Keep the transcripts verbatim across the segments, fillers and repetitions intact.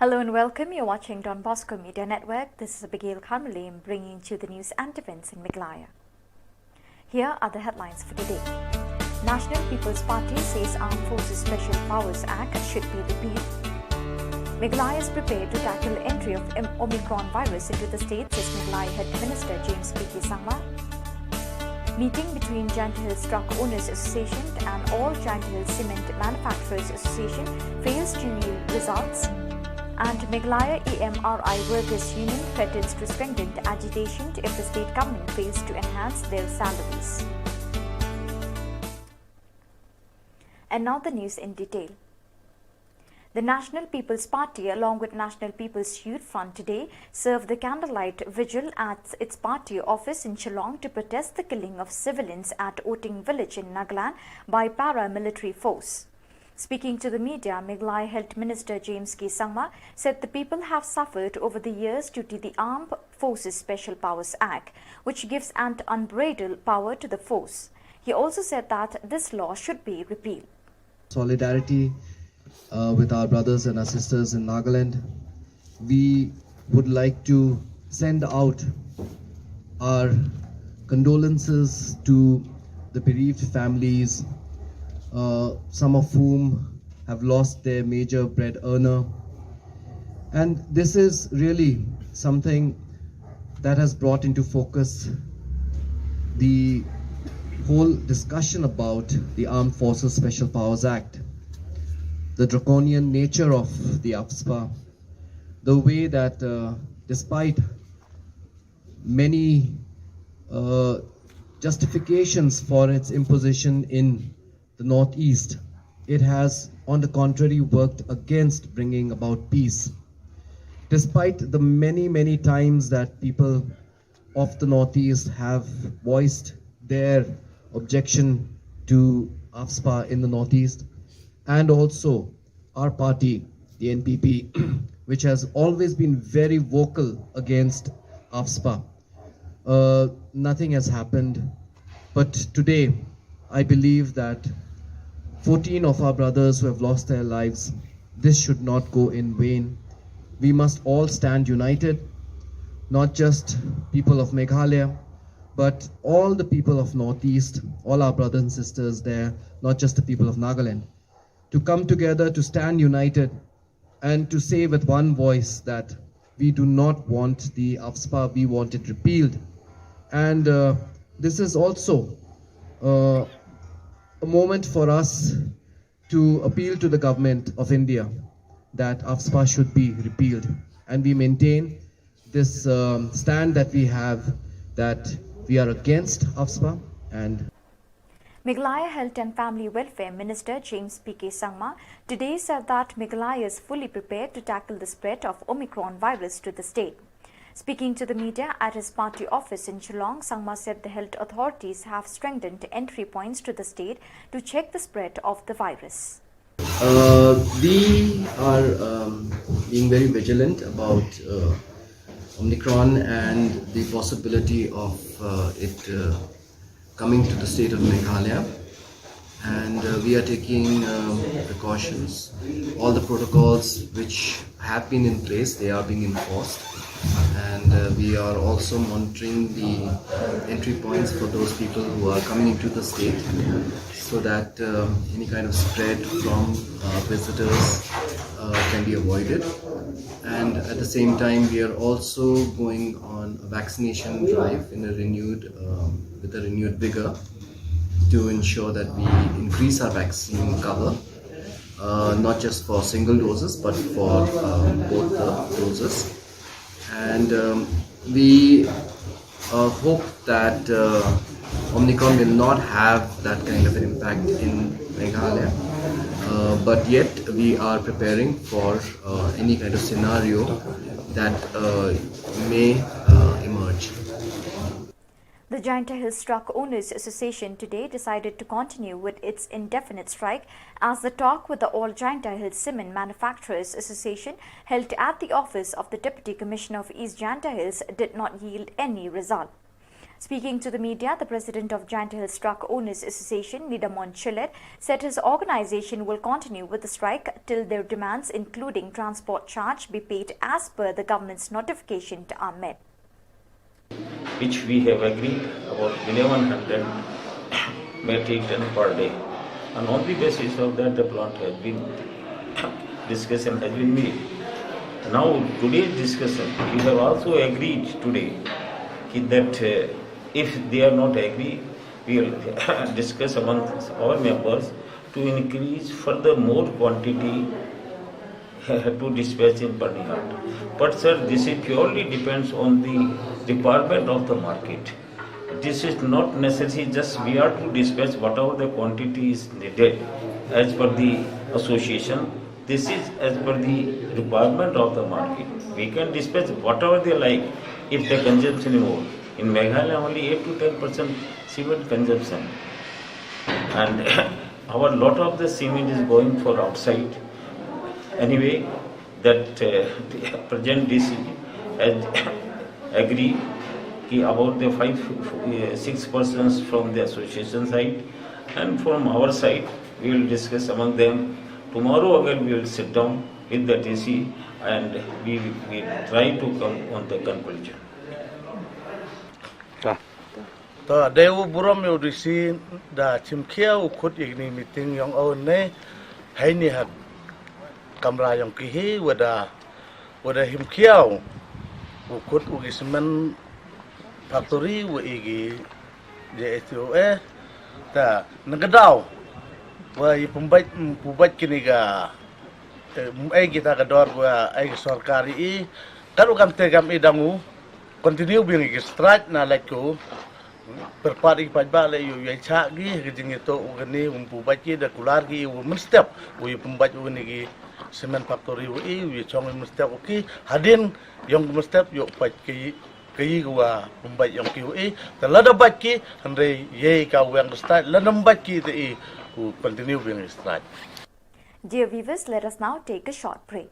Hello and welcome. You're watching Don Bosco Media Network. This is Abigail Kharmilem bringing to you the news and events in Meghalaya. Here are the headlines for today. National People's Party says Armed Forces Special Powers Act should be repealed. Meghalaya is prepared to tackle entry of Om- Omicron virus into the state, says Meghalaya Health Minister James P K Sangma. Meeting between Jaintia Hills Truck Owners Association and All Jaintia Hills Cement Manufacturers Association fails to yield results. And Meghalaya E M R I Workers Union threatens to strengthen agitation if the state government fails to enhance their salaries. And now the news in detail. The National People's Party, along with National People's Youth Front, today served the candlelight vigil at its party office in Shillong to protest the killing of civilians at Oting village in Nagaland by paramilitary force. Speaking to the media, Meghalaya Health Minister James K Sangma said the people have suffered over the years due to the Armed Forces Special Powers Act, which gives an unbridled power to the force. He also said that this law should be repealed. Solidarity uh, with our brothers and our sisters in Nagaland. We would like to send out our condolences to the bereaved families, uh, some of whom have lost their major bread earner. And this is really something that has brought into focus the whole discussion about the Armed Forces Special Powers Act, the draconian nature of the AFSPA, the way that, uh, despite many uh, justifications for its imposition in the Northeast, it has, on the contrary, worked against bringing about peace. Despite the many, many times that people of the Northeast have voiced their objection to AFSPA in the Northeast, and also our party, the N P P, which has always been very vocal against AFSPA, uh, nothing has happened. But today, I believe that fourteen of our brothers who have lost their lives, this should not go in vain. We must all stand united, not just people of Meghalaya, but all the people of Northeast, all our brothers and sisters there, not just the people of Nagaland, to come together, to stand united, and to say with one voice that we do not want the AFSPA, we want it repealed. And uh, this is also uh, a moment for us to appeal to the government of India that AFSPA should be repealed. And we maintain this um, stand that we have, that we are against AFSPA and Meghalaya Health and Family Welfare Minister James P K Sangma today said that Meghalaya is fully prepared to tackle the spread of Omicron virus to the state. Speaking to the media at his party office in Shillong, Sangma said the health authorities have strengthened entry points to the state to check the spread of the virus. Uh, we are um, being very vigilant about uh, Omicron and the possibility of uh, it uh, coming to the state of Meghalaya. And uh, we are taking um, precautions. All the protocols which have been in place, they are being enforced. And uh, we are also monitoring the entry points for those people who are coming into the state, so that um, any kind of spread from uh, visitors uh, can be avoided. And at the same time, we are also going on a vaccination drive in a renewed, um, with a renewed vigor to ensure that we increase our vaccine cover, uh, not just for single doses, but for um, both the doses. And um, we uh, hope that uh, Omicron will not have that kind of an impact in Meghalaya. Uh, but yet, we are preparing for uh, any kind of scenario that uh, may uh, emerge. The Jaintia Hills Truck Owners Association today decided to continue with its indefinite strike as the talk with the All Jaintia Hills Cement Manufacturers Association held at the office of the Deputy Commissioner of East Jaintia Hills did not yield any result. Speaking to the media, the president of Jaintia Hills Truck Owners Association, Nidamon Chilet, said his organization will continue with the strike till their demands, including transport charge, be paid as per the government's notification, are met. Which we have agreed about eleven hundred metric ton per day. And on the basis of that, the plant has been, discussion has been made. Now, today's discussion, we have also agreed today ki that, uh, if they are not agree, we will discuss among our members to increase further more quantity to dispatch in Byrnihat. But sir, this is purely depends on the requirement of the market. This is not necessary just we are to dispatch whatever the quantity is needed as per the association. This is as per the requirement of the market. We can dispatch whatever they like if the consumption is more. In Meghalaya, only eight to ten percent cement consumption. And our lot of the cement is going for outside. Anyway, that, uh, the present D C has agreed ki about the five, uh, six persons from the association side and from our side, we will discuss among them. Tomorrow again, we will sit down with the D C and we will try to come on the conclusion. To, dei u burom ïa u D C da chim khia u khut ïa kini meeting yong o ne, hai ni ha kamra yong ki hi, wada, wada him khia u khut u ki cement factory wa i ki J S T O A, ta, nagadaw, wa i pembait, pembait kini ka, eh, ai kita ka dor wa ai ka sorkar i, kan u kam te kam i dang u, continue biang i ki strike na lait ko, perpat i paidbah le ïu ïai chah ki, ki jingïatoh u kani, um pembait ki da kular ki, u mynstep, u i pembait u kani ki cement factory u i, u i chong u mynstep u ki, hadien, yong u mynstep, ïu pait ki, ki u wa pembait yong ki u i, ta lada bait ki, hynrei ïei ka weng ka strike, lada bait ki te i, u continue biang i strike. Dear viewers, let us now take a short break.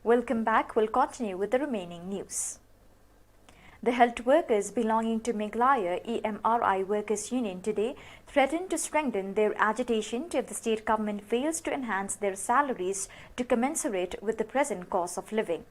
Welcome back. We'll continue with the remaining news. The health workers belonging to Meghalaya E M R I Workers Union today threatened to strengthen their agitation if the state government fails to enhance their salaries to commensurate with the present cost of living.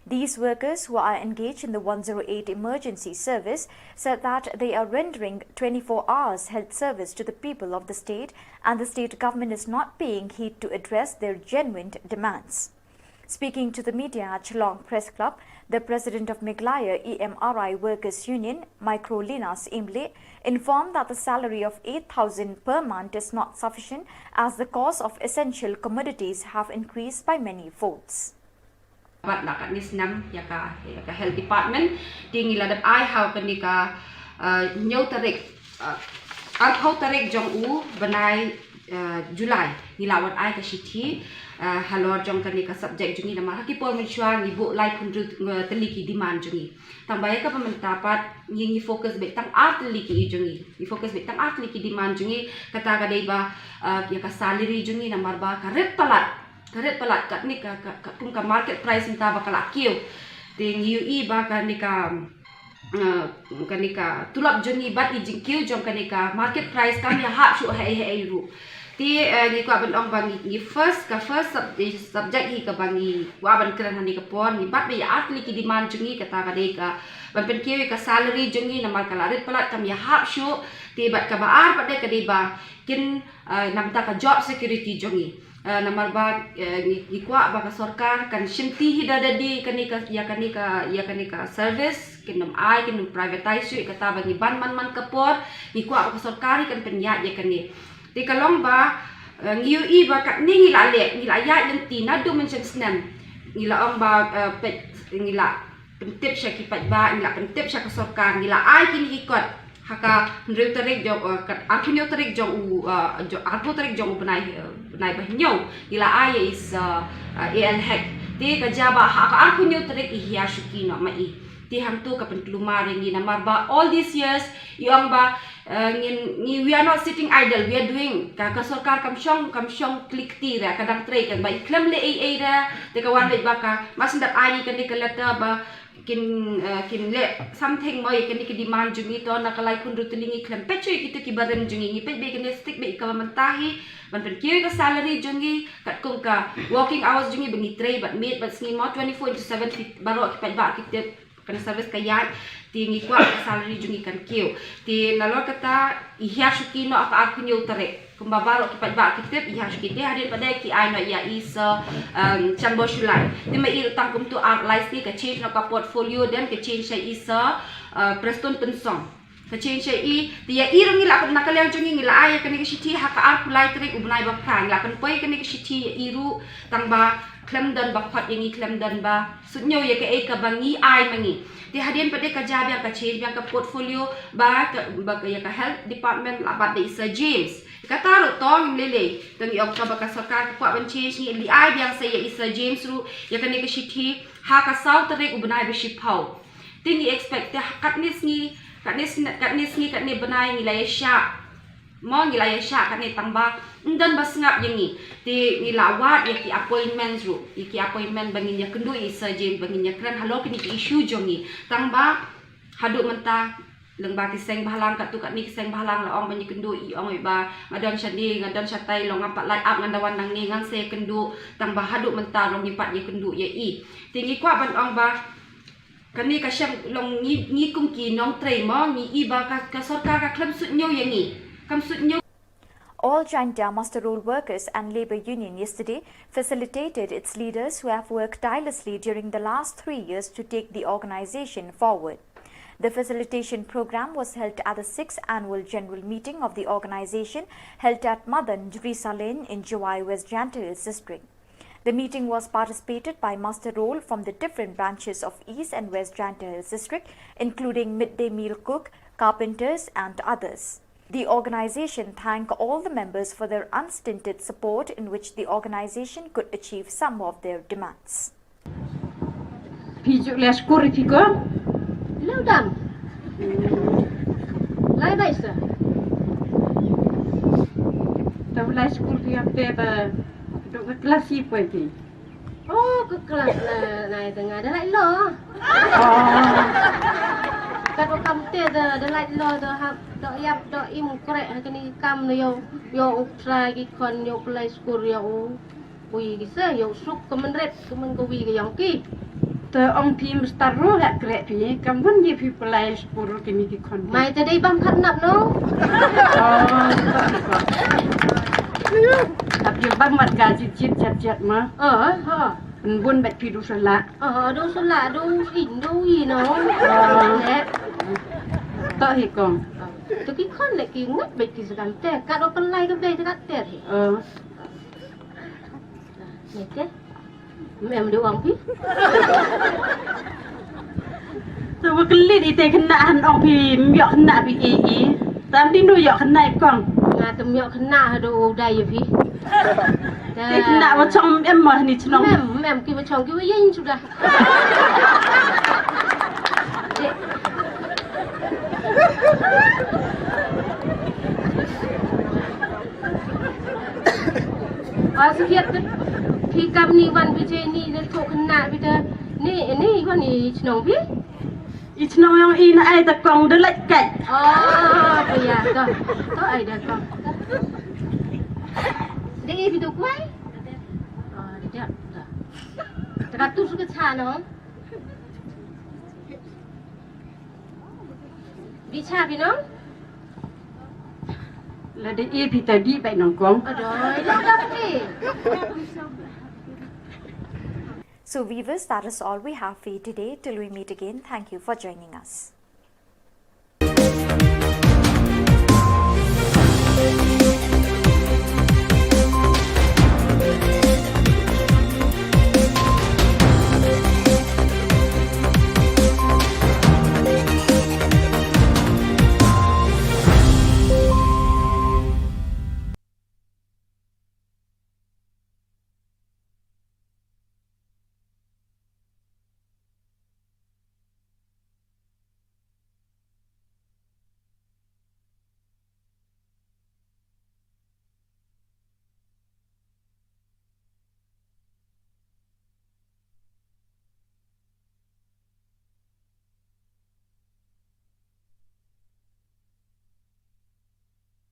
These workers, who are engaged in the one zero eight emergency service, said that they are rendering twenty-four hours health service to the people of the state, and the state government is not paying heed to address their genuine demands. Speaking to the media at Shillong Press Club, the president of Meghalaya E M R I Workers Union, Microlina Syimlieh, informed that the salary of eight thousand per month is not sufficient, as the cost of essential commodities have increased by many folds. Bad la katne snem ïa ka, ïa ka health department, te ngi la dep ai ha kane ka, uh, hynñiew tarik, uh, arphew tarik jong u bnai uh, July ngi la wan ai ka shithi uh, halor jong kane ka subject jong ngi, namar ha ki por mynshuwa ngi buh laiphew hynriew tylli ki demand jong ngi. Tang ba ïa kaba mynta pat ngi ngi focus beit tang ar tylli ki i jong ngi. Ngi focus beit tang ar tylli ki demand jong ngi, kata ka dei ba uh, ïa ka salary jong ngi, namar ba ka rit palat, ka rit palat katne ka, ka, ka kum ka market price mynta ba ka la kiew. Te ngi ïohi ba kane ka uh, kane ka tulop jong ngi bad i jingkiew jong kane ka market price kam ïahap shuh haei haei ruh. Te uh, ngi kwah ban ong ba ngi, ngi first, ka first sub-, eh, subject hi kaba ngi kwah ban kren ha kane ka por, ngi bat ba ïa ar tylli ki demand jong ngi, kata ka dei ka ban pynkiew ïa ka salary jong ngi, namar ka la rit palat kam ïahap shuh. Te bad kaba ar pat de ka dei ba kin uh, namar ka job security jong ngi. Uh, namar ba uh, ngi, ngi kwah ba ka sorkar kan shimti hi da da di kane ka, ïa kane ka, ïa kane ka service, kin ym ai, kin ym privatize shuh, kata ba ngi ban man man ka por, ngi kwah ba ka sorkar hi kan pynïaid ïa kane. Te ka long ba uh, ngi ïohi ba katne ngi la leh, ngi la ïaid lynti naduh mynshem snem. Ngi la ong ba uh, peit, ngi la pyntip sha ki paidbah, ngi la pyntip sha ka sorkar, ngi la ai kine ki kot ha ka hynriew tarik jong, uh, ka arphew hynñiew tarik jong u, uh, jong, arphew tarik jong u bnai, uh, bnai ba hynñiew. Ngi la ai ïa i Sir uh, uh, A L Hek. Te ka jia ba ha ka arphew hynñiew tarik i hiar shuki noh ma i. Te hangto ka pynkulmar ïa ngi, namar ba all these years i ong ba uh, ngin, ngi, we are not sitting idle, we are doing. Ka, ka sorkar kam shong, kam shong kli kti re, ka dang trei, kan ba i khlem leh ei ei re. Te ka wan leh ba ka, mar shen dep ai ngi kane ka letter ba kin, uh, kin leh something mo ïa kane ka demand jong ngi. To na ka laiphew hynriew tylli ngi khlem peit shuh ïa kito ki barim jong ngi, ngi peit beit kane stick beit kaba mynta hi, ban pynkiew ïa ka salary jong ngi katkum ka working hours jong ngi ba ngi trei bad miet bad sngi mo, twenty-four into seven, ki baroh ki paidbah ki tip, kane service ka ïaid. Te ngi kwah ka salary jong ngi kan kiew. Te nalor kata i hiar shuki noh ha ka arphew hynñiew tarik, kumba baroh ki paidbah ki tip, i hiar shuki. Te hadien pat de ki ai noh ïa i Sir um, Shanbor Shullai. Te ma i ruh tang kumto ar lai sngi ka change noh ka portfolio, then ka change sha i Sir uh, Prestone Tynsong. Ka change sha i, te ïa i ruh ngi la, na ka liang jong ngi ngi la ai ïa kane ka shithi ha ka arphew lai tarik u bnai ba phra. Ngi la pynpoi kane ka shithi ïa i ruh, tang ba khlem don ba khot ïa ngi, khlem don ba suidñiew ïa kaei kaba ngi ai ma ngi. Te hadien pat de ka jia biang, ka change biang ka portfolio, ba ka, ba ka, ïa ka health department la bat da i Sir James. Kata ruh to ngim lei lei, to ngi ong kaba ka sorkar ka kwah ban change, ngi la ai biang sa ïa i Sir James ruh ïa kane ka shithi ha ka saw tarik u bnai ba shiphew. Te ngi expect te katne sngi, katne sne-, katne sngi, katne bnai ngi la ïa shah. Mo, ngi la ïa shah katne, tang ba ym don ba sngap ïa ngi. Te ngi la wad ïa ki appointments ruh, ïa ki appointment ba ngin ïa kynduh ïa i Sir James, ba ngin ïa kren halor kine ki issue jong ngi. Tang ba haduh mynta, lyngba ki seng bhalang, katto katne ki seng bhalang la ong ban ïa kynduh, i ong i ba nga don shane, nga don shatai, long ngam pat lait ap, ngan da wan nangne ngan sa ïa kynduh. Tang ba haduh mynta long ngim pat ïa kynduh ïa i. Te ngi kwah ban ong ba kane ka shem long ngi, ngi kum ki nongtrei mo, ngi i ba ka, ka sorkar ka khlem suidñiew ïa ngi. Kam suidñiew. All Jaintia Muster Roll Workers and Labour Union yesterday facilitated its leaders, who have worked tirelessly during the last three years to take the organisation forward. The facilitation programme was held at the sixth annual general meeting of the organisation, held at Madan Risa Lane in Jowai, West Jaintia Hills District. The meeting was participated by muster roll from the different branches of East and West Jaintia Hills District, including midday meal cook, carpenters, and others. The organisation thanked all the members for their unstinted support, in which the organisation could achieve some of their demands. Phi ju leh skul phi ko? Leh dang. Lai bai sa. Tam leh skul phi ap te ba duk ka klas i poi phi. Oh, ka klas na, na ïa tengah da lai lo. Oh. Ka dok kam te da, da lai lo da hap dok ïap dok im kreh ha kane kam no ïoh, ïoh u trai ki khon ïoh pynlai skul ïoh u. Ui ki se ïoh suk ka mynret ka myn ka wi ka yong ki. Te ong phi mstar ru ha kreh phi kam bun ji phi pynlai skul kini ki khon. Mai te dei bam khat nap no. Oh, ap ji bam mat ka jit jit jat jat ma. Oh, ha. Bun bat phi du sala. Oh, du sala du in du i no. Oh. To hi kong. To ki khon le ki ngat bat ki sakam te ka do pynlai ka be te ka ter hi. Oh. Mete. Mem de wang phi. Te wa kylli di te kena han ong phi ym ïoh kena phi i i. Tam di nu ïoh kena i kong. Te mioh khynnah haduh u dai ïa phi. Te khynnah ba chong em ma ni chnong. Em, em, ki ba chong ki ba ïeng suda. Ba su khiat te phi kam ni wan phi che ni ne to khynnah phi te ni ni wan ni chnong phi. I chnong yong i na ai ta kong de lek kai. Oh, phi ya to. To ai da kong. De i phi to kwai. Oh, de da. Te ka tu su ka cha no. Bi cha phi no. La de i phi ta bi bai nong kong. Adoi, la da phi. So, viewers, that is all we have for you today. Till we meet again, thank you for joining us.